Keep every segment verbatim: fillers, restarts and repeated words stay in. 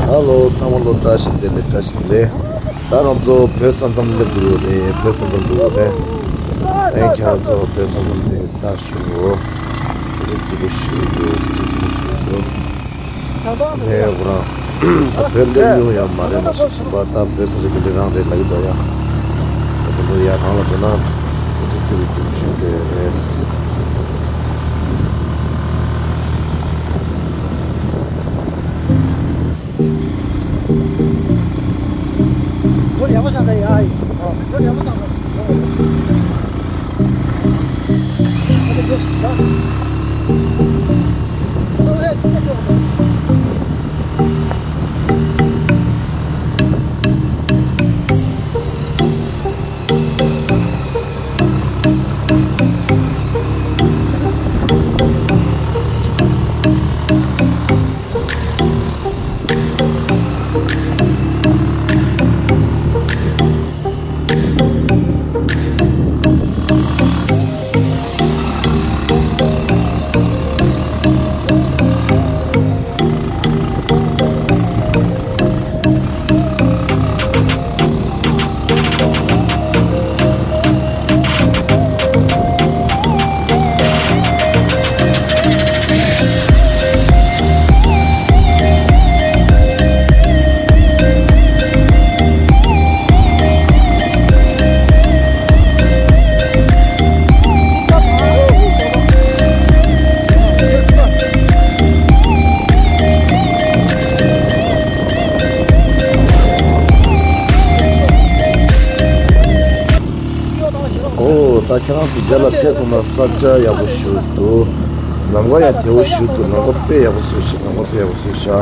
ཧ་ལོ། ཚང་མ་ལོ་བཀྲ་ཤིས་བདེ་ལེགས། བཀྲ་ཤིས་བདེ་ལེགས། ད་ང་ཚོ་བོད་ས་མཚམས་སླེབས་འགྲོ་གི་ཡོད་རེད། བོད་ས་མཚམས་འགྲོ་གི་ཡོད་རེད། ཨེ་ཁྱེད་ཚོ་བོད་ས་མཚམས་དེ་ད་ཞུ་འོ། ཙི་ཙི་སྐྱིད་པོ་ཞུ་འདུག་ཙི་ཙི་སྐྱིད་པོ་ཞུ་འདུག་ཨེ་ཁོ་རང་ད་བོད་སླེབས་མྱོང་ཡང་མ་རེད། ན་ཤི་ཤི་པ་ད་བོད་ས་རེད། ག་ལེ་རང་རེད་ལབ་ཀྱི་འདུག་ཡ། ད་དེ་ཚོ་ཡ་གང་ལ་འགྲོ་ན་ཙི་ཙི་སྐྱིད་པོ་སྐྱིད་པོ་ཞུ་འདུག་རེད། ཡག་པོ་ཆགས་ས་ཡ། ཡག་པོ་ཆགས་ས། ཨོ། ད་ཁྱེད་རང་ཚོ་རྒྱ་ལ་ཕེབས་སོང་ན་ས་ཆ་ཡག་པོ་ཞིག་འདུག་ལམ་ཁ་ཡང་བདེ་པོ་ཞིག་འདུག་ལམ་ཁ་དཔེ་ཡག་པོ་བཟོས་ཤག་ལམ་ཁ་དཔེ་ཡག་པོ་བཟོས་ཤག་ཨ་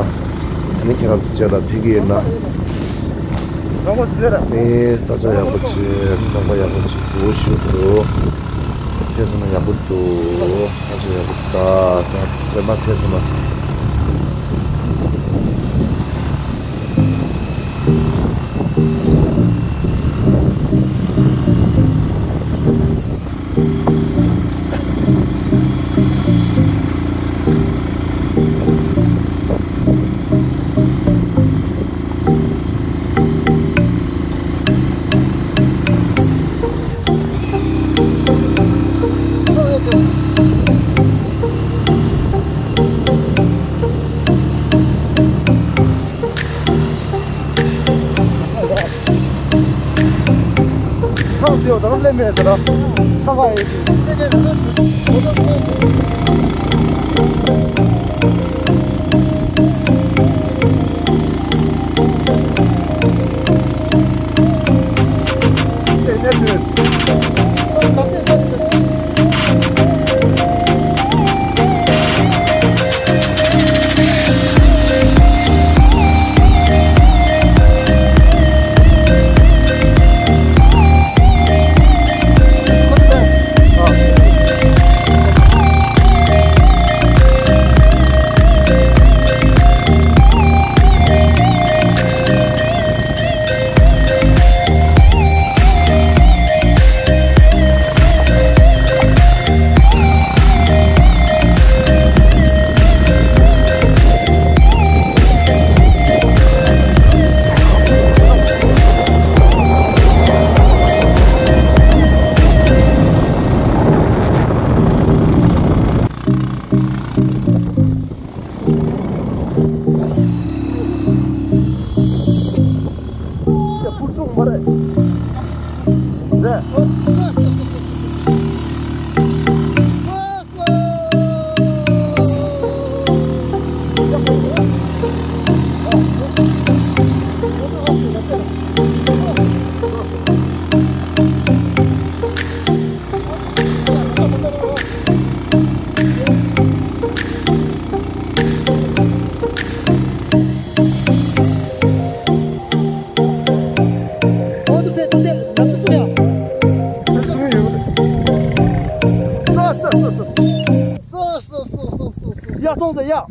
ནི་ཁྱེད་རང་ཚོ་རྒྱ་ལ་ཕེབས་ཀྱི་ཡོད་ན། ཨེ། ས་ཆ་ཡག་པོ་བྱས། ལམ་ཁ་ཡག་པོ་བྱས། བདེ་པོ་ཞིག་འདུག་ཕེབས་སོང་ན་ཡག་པོ་འདུག་ས་ཆ་ཡག་པོ་འདུག་ད་ད་རེམ་པ་ཕེབས་སོང་ན། ཡ། སོང་ཙང་ཡ།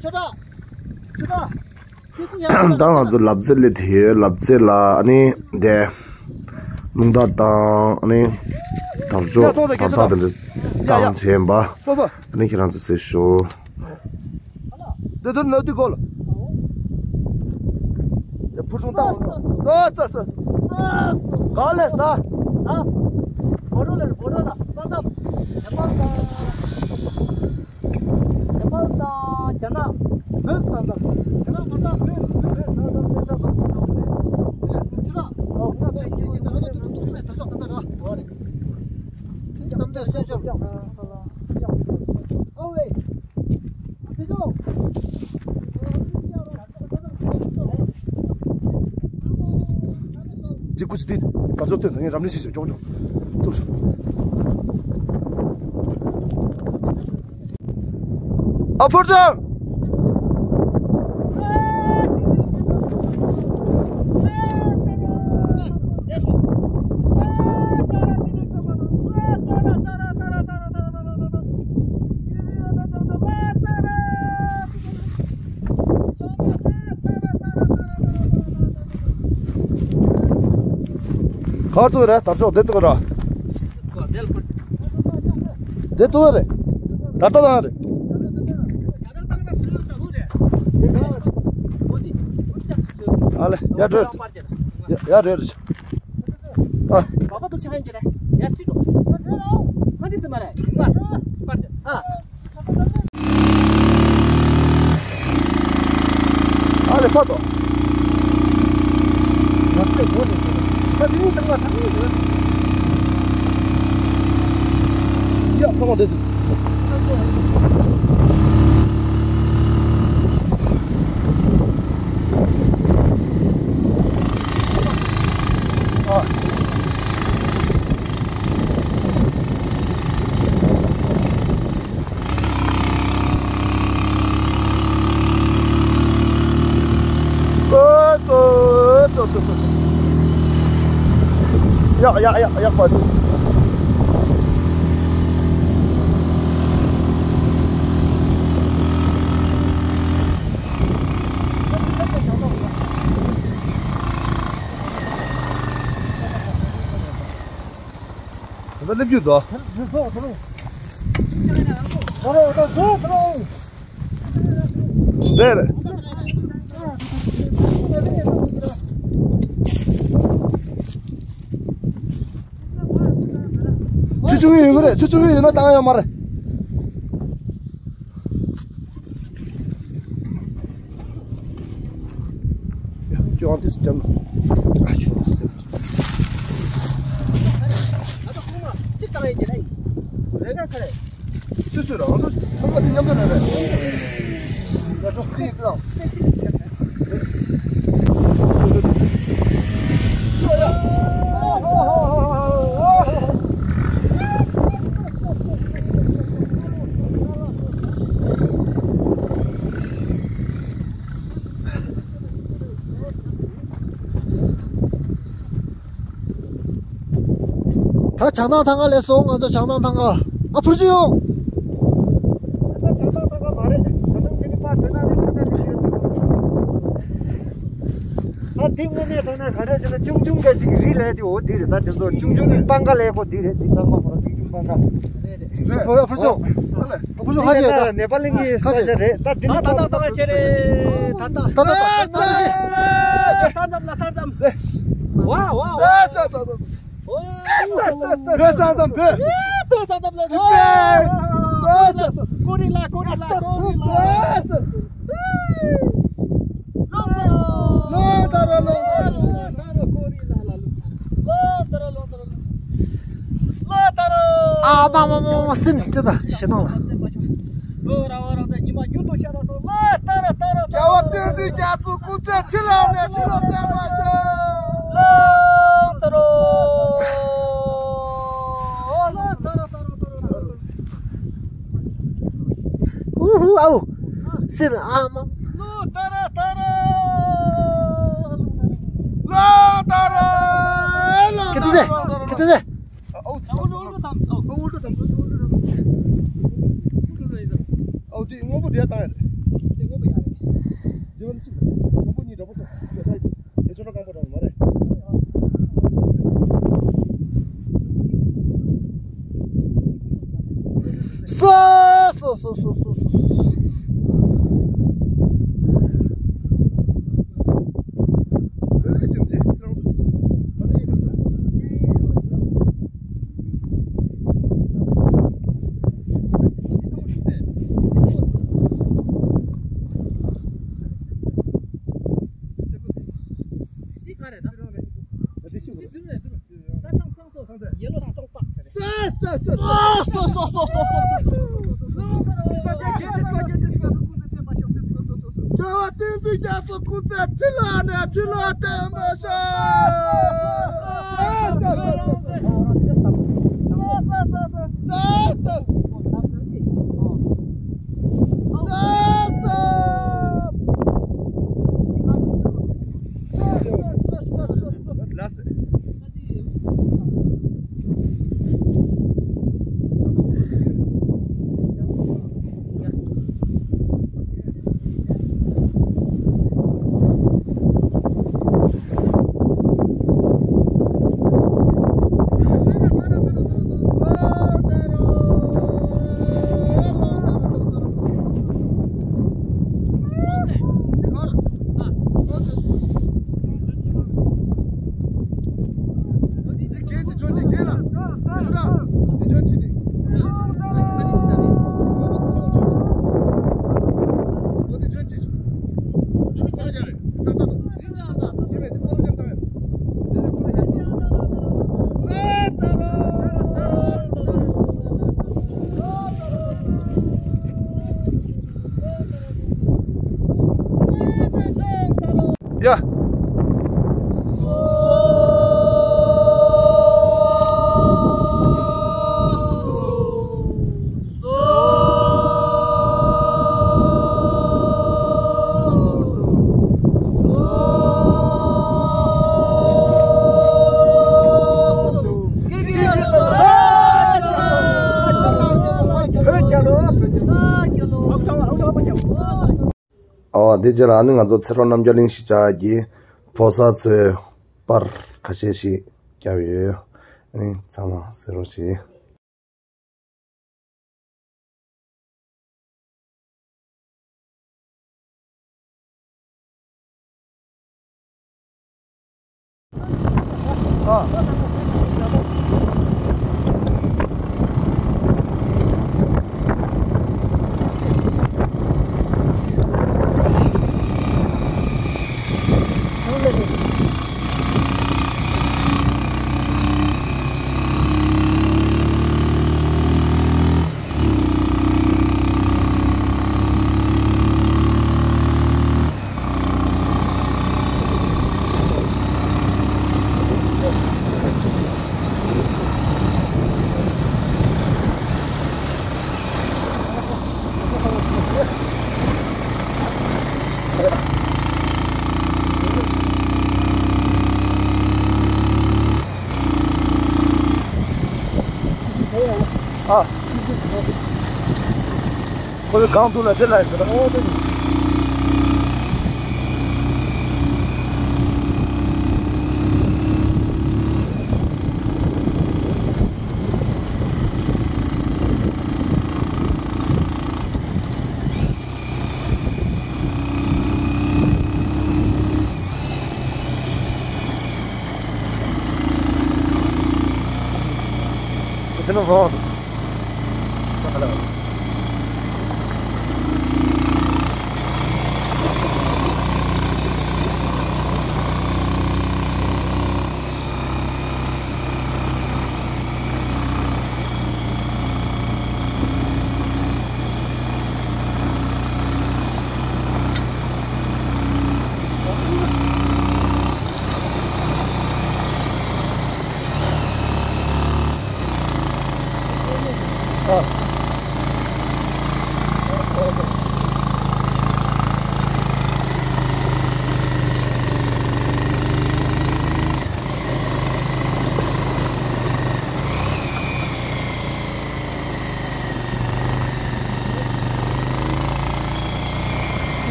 ཆེ་དྲགས། ཆེ་དྲགས། ད་ང་ཚོ་ལབ་ཙེ་སླེབས་ཡོད། ལབ་ཙེ་ལ་ཨ་ནི་དེ་རླུང་རྟ་དང་ཨ་ནི་དར་ལྕོག་ཡ། ཐོག་ས་དར་ཐག་དེ་འདྲ་ཡ་ཡ། བཏང་བྱས་ཡིན་པ། ཐོག་ས། ཨ་ནི་ཁྱེད་རང་ཚོ་གཟིགས་ཤོག་དེ་དུ་ནོ་དུ་གོལ། དེ་ཕུར་ཆུང་བཏང་། སོ་སོ་སོ་སོ། ག་ལེ་སྟ། ཨ། བོ་རོ་ལེ་བོ་རོ་ལ་ས་མཚམས། ནེ་པཱལ་དང་། ནེ་པཱལ་དང་རྒྱ་ནག་བོད་ས་མཚམས། རྒྱ་ནག་མ་ད་བོད་བོད་ས་མཚམས་ས་མཚམས་བོད་ས་མཚམས་རེད། དེ་ཅི་ར། ཨོ་ང་བོད་ཀྱི་ཞིག་ད་ང་ད་དུ་དུ་དུ་ཚོད་ད་སོགས་ད་ད་ར། ཨོ་རེད། གཏམ་དེ་སོ་སོ། ཨོ་ཝེ། ཇི་ཀུ་སི་ཏི་དར་ལྕོག་སྟོན་དང་ངས་རམ་ལི་ཞིག་ཅོག་ཅོག་ཙུགས་སོ། ཨ་ཕོར་ཅང་། ག་ཚོད་རེད། དར་ལྕོག་འདི་ཚོད་ར། འདི་ཚོད་རེད། ད་ལྟ་དང་རེད། ཨ་ལེ་ཡར་འགྲོ། ཡར་ཡར་འགྲོ། ཨ། ཨ་ལེ་ཕ་ཏོ། ཡ་ཚང་མ་བསྡད་འདུག་ཡ་ཡ་ཡ་ཡ་ཁོ། ད་སླེབས་རྒྱུ་དོ། རེད་རེད། ཆུ་ཆུང་ཡོད་གི་རེད། ཆུ་ཆུང་ཡོད་ན་བཏང་ཡོད་མ་རེད། ཡ། ཅོང་ཏིས་ཀྱང་ཨ་ཆུ་ཨ་སི་ཏེ། སུ་སུ་རང་ཚོ་ཚང་མ་དེ་མཉམ་དུ་ལས་རེད། ཡ་ཅོག་ཏིས་ཀྱང་། ད་བྱང་ཐང་ཐང་ག་ལས་སོང་། ང་ཚོ་བྱང་ཐང་ཐང་ག། ཨ་ཕུར་ཆུ་ཡོང་། ད་བྱང་ཐང་ཐང་ག་མ་རེད། ད་ཐང་དེ་ནི་པར་དོན་ན་རེད། དོན་ན་རེད། ད་འདི་དངོས་གནས་དོན་ན་ག་རེ་ཟེར་ན་ཆུང་ཆུང་ག་ཅིག་རི་ལས་དེ་འོ་འདི་རེད། ད་དེ་ཚོ་ཆུང་ཆུང་གི་སྤང་ཁ་ལས་ཁོ་འདི་རེད། འདི་ཚང་མ་ཁོ་ར་ཆུང་ཆུང་སྤང་ཁ། ཕུར་ཕུར་ཆུ། ཕུར་ཆུ་ཧ་ཅང་ཡོད་ད། ནེ་པ་ལི་གི་ས་ཆ་རེད། ད་འདི་ནི་ད་ད་ད་ང་ཆེ་རེད། ད་ད་ད་ད་ད་ས་མཚམས་ལ་ས་མཚམས། ཝ་ཝ་ཝ། ས་ས་ས་ས། ས་ས་ས་ས། བོད་ས་མཚམས་བོད། བོད་ས་མཚམས་ལ་ས་ས་ས་ས། ཀོ་རི་ལ་ཀོ་རི་ལ་ཀོ་རི་ལ། ས་ས་ས་ས། ལོ་ད་ར་ལོ་ད་ར་ལོ་ད་ར་ཀོ་རི་ལ་ལ་ལོ། ལོ་ད་ར་ལོ་ད་ར་ལོ། ལོ་ད་ར། ཨ་མ་མ་མ་མ་སིན་དེ་ད་ཞེ་སྡང་ལ། ལོ་ར་བ་ར་ད་ཉི་མ་ཉུང་དུ་ཤར་ར་སོང་། ལོ་ད་ར་ད་ར་ད་ར། རྒྱལ་བ་བསྟན་འཛིན་རྒྱ་མཚོ་སྐུ་ཚེ་ཁྲི་ལོ་ནས་ཁྲི་ལོ་བརྟན་པར་ཤོག། ལོ་ད་ར། ལོ་ད་ར་ད་ར་ད་ར་ད་ར། ཨུ་ཧུ་ཨའུ། སེར་ཨ་མ། ལོ་ད་ར་ད་ར། ལོ་ད་ར། ལོ་ད་ར། ཁེ་ཏི་ཟེ། ཁེ་ཏི་ཟེ། ཨའུ། ཨའུ་ལོ་ལོ་དམ། ཨའུ་ལོ་དམ། ཨའུ་དེ་སྔོན་པོ་དེ་ཡ་བཏང་ཡ་རེད། དེ་སྔོན་པོ་ཡ་རེད། དེ་བ་ནི་ཅིག་སྔོན་པོ་གཉིས་འདྲ་པོ་ཚོ་ཡ་ད་ཡ། དེ་ཚོ་ལ་རྐང་པ་འདྲ་བ་མ་རེད། སོ་སོ་སོ་སོ། སྐྱོ་བ་བསྟན་འཛིན་རྒྱ་མཚོ་སྐུ་ཚེ་ཁྲི་ལོ་ནས་ཁྲི་ལོ་བརྟན་པར་ཤོག་ཡ། ཨོ། དེ་རྗེས་ལ་ཨ་ནི་ང་ཚོ་ཚེ་རོགས་རྣམ་རྒྱལ་གླིང་གཞིས་ཆགས་ཀྱི་ཕོ་གསར་ཚོའི་པར་ཁ་ཤས་ཤིག་བརྒྱབ་ཡོད། ཨ་ནི་ཚང་མ་གཟིགས་རོགས་གྱིས། ཨ། ཁོ་ཚོ་གང་འདུག་ལ་དེ་ལ་ཟེར། ཨོ་དེ།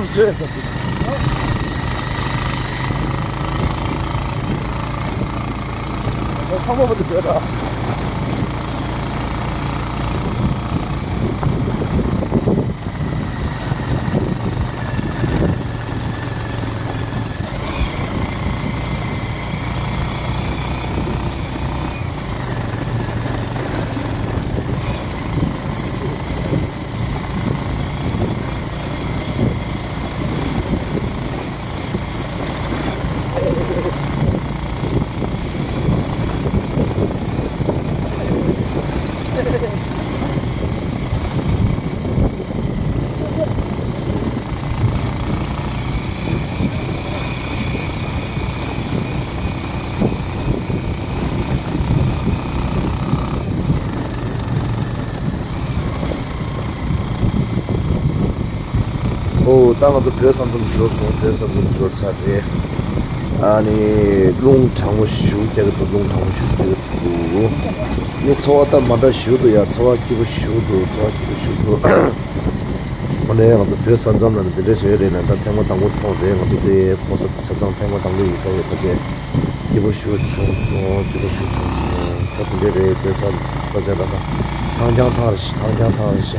བཟོས་ཟེར་གྱི། ཨོ་ཚང་མ་མ་དེ་བཟོས་ད། ཨོ། ད་ང་ཚོ་བོད་ས་མཚམས་འབྱོར་སོང་། བོད་ས་མཚམས་འབྱོར་ཚར་རེད། ཨ་ནི་རླུང་གྲང་མོ་ཞེ་པོ་རྒྱག་གི་འདུག་རླུང་གྲང་མོ་ཞེ་པོ་རྒྱག་གི་འདུག་ནི་ཚོར་བ་ད་མ་འདྲ་ཞེ་པོ་འདུག་ཡ། ཚོར་བ་སྐྱིད་པོ་ཞེ་པོ་འདུག་ཚོར་བ་སྐྱིད་པོ་ཞེ་པོ་འདུག་ཨ་ནི་ང་ཚོ་བོད་ས་མཚམས་ལ་ནི་འདི་འདྲ་ཞིག་ཡོད་རེད་ལབ་ད་ཐེངས་མ་དང་པོ་མཐོང་རེད། ང་ཚོ་དེ་ཕོ་ས་དེ་ཆ་ཚང་ཐེངས་མ་དང་པོ་ཡིན་ས་རེད། ད་དེ་སྐྱིད་པོ་ཞེ་པོ་བྱུང་སོང་། སྐྱིད་པོ་ཞེ་པོ་བྱུང་སོང་། ད་དེ་འདྲ་རེད། བོད་ས་ས་ཆ་ད་ད་ཐང་ཆང་ཐང་རེད་ཤག་ཐང་ཆང་ཐང་རེད་ཤག་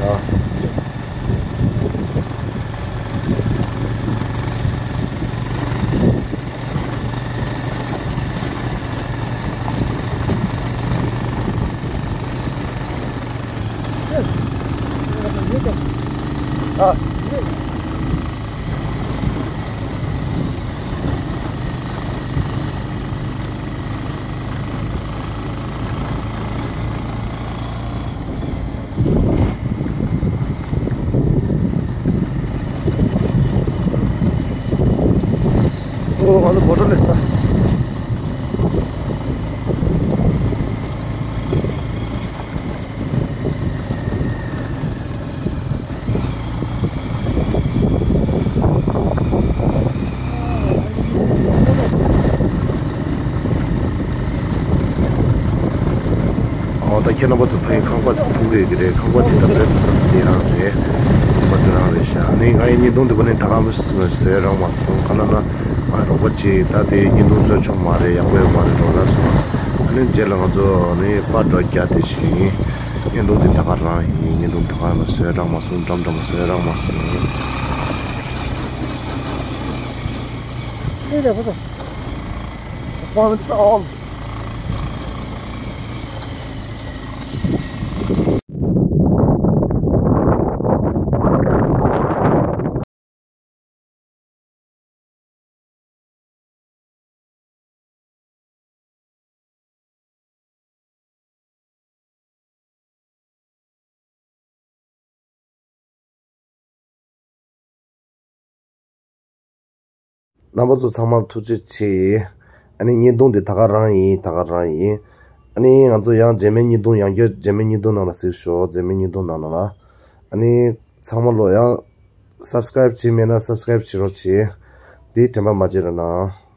ཨོ། ང་ཚོ་བོ་ཊར་ལེ་སི་ད། ཨོ། ད་ཁྱེད་རྣམ་པ་ཚོ་ཕ་གི་ཁང་པ་མཐོང་གི་ཡོད་ཀྱི་རེད། ཁང་པ་དེ་ད་བོད་ས་མཚམས་དེ་རང་རེད། ཁང་པ་དེ་རང་རེད་ཤག་ཨ་ནི་ང་ཡི་བརྙན་ཐུང་འདི་པ་ནི་ད་ག་མི་བཟོས་རག་མ་སོང་། ག་ལ་ན་ང་རོགས་པ་ཅིག་ད་དེ་བརྙན་ཐུང་བཟོས་ཆོག་མ་རེད། ཡག་པོ་ཡོད་མ་རེད་འགྲོ་ར་སོང་། ཨ་ནི་རྗེས་ལ་ང་ཚོ་ནི་པར་འདྲ་རྒྱག་དེ་བཞིན་བརྙན་ཐུང་འདི་ད་ག་རང་ཡིན། བརྙན་ཐུང་ད་ག་ལ་བཟོས་རག་མ་སོང་། འགྲམ་འགྲམ་ལ་བཟོས་རག་མ་སོང་། ཨེ་རེད་པ་ཚོ། One song. རྣམ་པ་ཚོ་ཚང་མར་ཐུགས་རྗེ་ཆེ། ཨ་ནི་བརྙན་ཐུང་འདི་ད་ག་རང་ཡིན། ད་ག་རང་ཡིན། ཨ་ནི་ང་ཚོ་ཡང་རྗེས་མའི་བརྙན་ཐུང་། ཡང་བསྐྱར་རྗེས་མའི་བརྙན་ཐུང་ནང་ལ་གཟིགས་ཤོག་རྗེས་མའི་བརྙན་ཐུང་ནང་ལ། ཨ་ནི་ཚང་མ་ལོ་ཡང་སབ་སི་ཀ་རེབ་བྱས་མེད་ན་སབ་སི་ཀ་རེབ་བྱེད་རོགས་བྱེད། དེ་དྲན་པ་མ་བརྗེད་རོགས་གནང་།